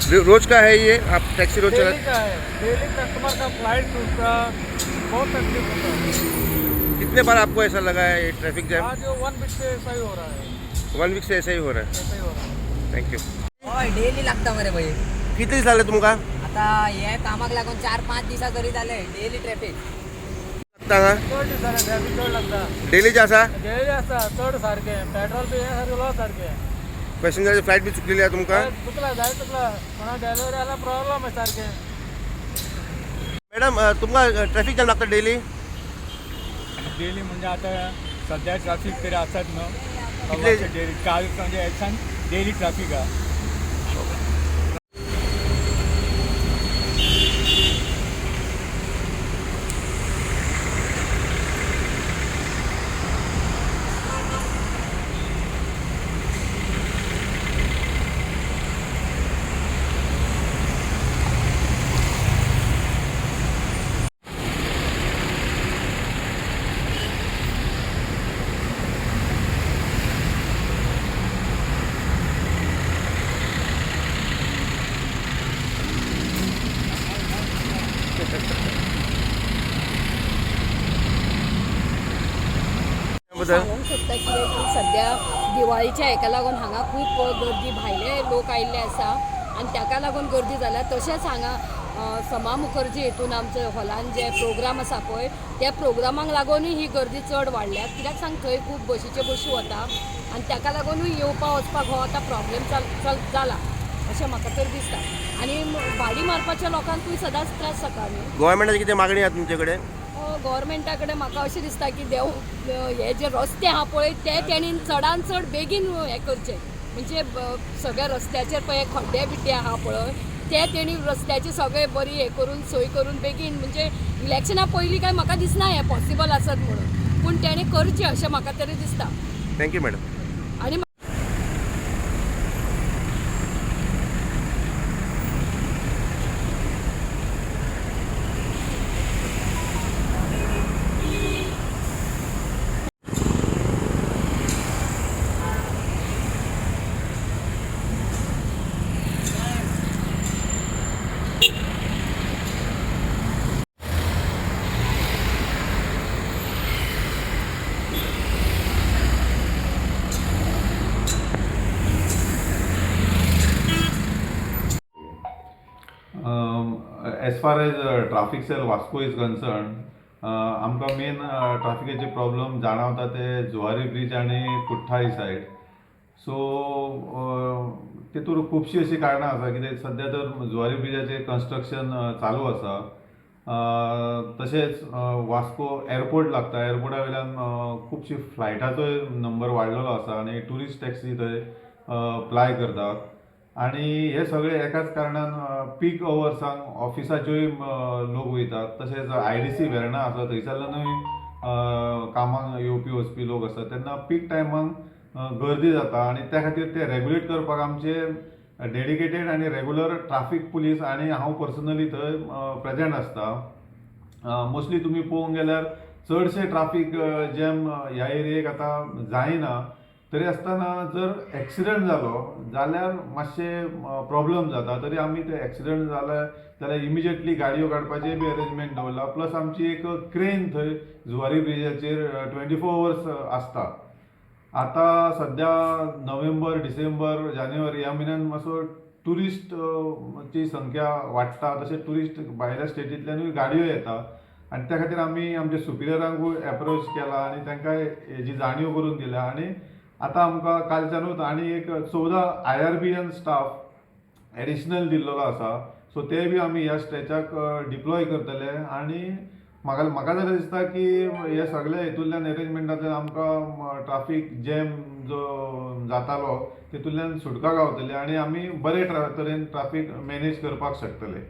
रोज का है ये? आप टैक्सी रोज चला डेली का है, डेली कस्टमर का फ्लाइट टूटता, बहुत तकलीफ होता है। कितने बार आपको ऐसा लगा है ये ट्रैफिक जैम? आज वन वीक से ऐसा ही हो रहा है। वन वीक से ऐसा ही हो रहा है? ऐसा ही हो रहा है। Thank you. हय, डेली लागता मरे भाई। किती दीस जाले तुमकां? आता हे कामाक लागून 4-5 दिसा तरी जाले डेली ट्रॅफिक। लागता हांगा? चड दिसांनी ट्रॅफिक चड लागता। डेलीचे आसा? डेली आसता चड सारकें, पेट्रोल बी हें सारकें लॉस सारकें। पॅसेंजराची फ्लायट बी चुकलेली आहा तुमकां? चुकला जाय चुकला, कोणा डिलिव्हरी आला प्रॉब्लम आहे सारकें। मॅडम, तुमकां ट्रॅफिक जॅम लागता डेली? डेली म्हणजे आता सध्या ट्रॅफिक तरी आसात न्हू। कितले? डेली काल म्हणजे हेच्यान डेली ट्रॅफिक आहा। बद्दल सांगूंक सोदता कितें की सद्या दिवाळीच्या हेका लागून हांगा खूब गर्दी, भायले लोक आयिल्ले आसा आनी ताका लागून गर्दी जाल्या। तशेंच हांगा समा मुखर्जी हेतून आमचे हॉलान जे प्रोग्राम आसा पळय, त्या प्रोग्रामाक लागूनय ही गर्दी चड वाडल्या। कित्याक सांग, थंय खूब बशीचे बशी वता आनी ताका लागूनय येवपा वचपाक हो आतां प्रॉब्लेम जाला अशें म्हाका तर दिसता। आनी भाडी मारपाच्या लोकांकूय सदांच त्रास जाता न्ही। गव्हर्मेंटाची कितें मागणी आहा तुमचे कडेन? गव्हर्मेंटा कडेन म्हाका अशें दिसता की देव हे जे रस्ते आहा पळय ते तेणी चडान चड बेगीन हें करचे, म्हणजे सगळ्या रस्त्याचेर पळय खड्डे बिड्डे आहा पळय ते तेणी रस्त्याचे सगळे बरी हें करून सोय करून बेगीन, म्हणजे इलेक्शना पयलीं काय म्हाका दिसना हें पॉसिबल आसत म्हणून, पूण तेणी करचें अशें म्हाका तरी दिसता। Thank you madam. आनी As far as traffic cell Vasco is concern, आमकां मेन ट्राफिकेचे प्रॉब्लम जाणवता ते जुवारी ब्रीज आनी कुठ्ठाळी सायड। सो तितूर खुबशीं अशीं कारणां आसा, कित्याक सद्या तर जुवारी ब्रिजाचें कन्स्ट्रक्शन चालू आसा, तशेंच वास्को एअरपोर्ट लागता, एअरपोर्टा वयल्यान खुबशीं फ्लायटाचोय नंबर वाडलेलो आसा आनी ट्युरिस्ट टॅक्सी थंय प्लाय करतात आनी हे सगळे एकाच कारणान पीक अवर्सांक ऑफिसाच्योय लोक वयतात, तशेंच IDC Verna आसा थंयसरल्यानूय कामाक येवपी वचपी लोक आसा, तेन्ना पीक टायमाक गर्दी जाता आनी त्या खातीर ते रेगुलेट करपाक आमचे डेडिकेटेड आनी रेगुलर ट्राफीक पुलीस आनी हांव पर्सनली थंय प्रेजेंट आसता। मोस्टली तुमी पळोवंक गेल्यार चडशे ट्राफीक जॅम ह्या एरियेक आतां जायना, तरी आसतना जर एक्सिडंट जालो जाल्यार मातशें प्रॉब्लम जाता, तरी आमी ते एक्सिडंट जाले जाल्यार इमिजिएटली गाडयो काडपाचें बी अरेंजमेंट दवरला, प्लस आमची एक क्रेन थंय जुवारी ब्रिजाचेर 24 अवर्स आसता। आतां सद्या नोव्हेंबर, डिसेंबर, जानेवारी ह्या म्हयन्यान मातसो ट्युरिस्ट ची संख्या वाडटा, तशें ट्युरिस्ट भायल्या स्टेटींतल्यानूय गाडयो येता आनी त्या खातीर आमी आमच्या सुपिरियरांकूय एप्रोच केला आनी तांकां हेजी जाणीव करून दिल्या आनी आतां आमकां कालच्यानूच आनी एक 14 IRBN staff additional दिल्लो आसा, सो ते बी आमी ह्या स्ट्रेचाक डिप्लॉय करतले आनी म्हाका जाल्यार दिसता की हे सगळे हितूंतल्यान एरेंजमेंटांतल्यान आमकां ट्राफीक जॅम जो जातालो तितूंतल्यान सुटका गावतली आनी आमी बरे तरेन ट्राफीक मॅनेज करपाक शकतले।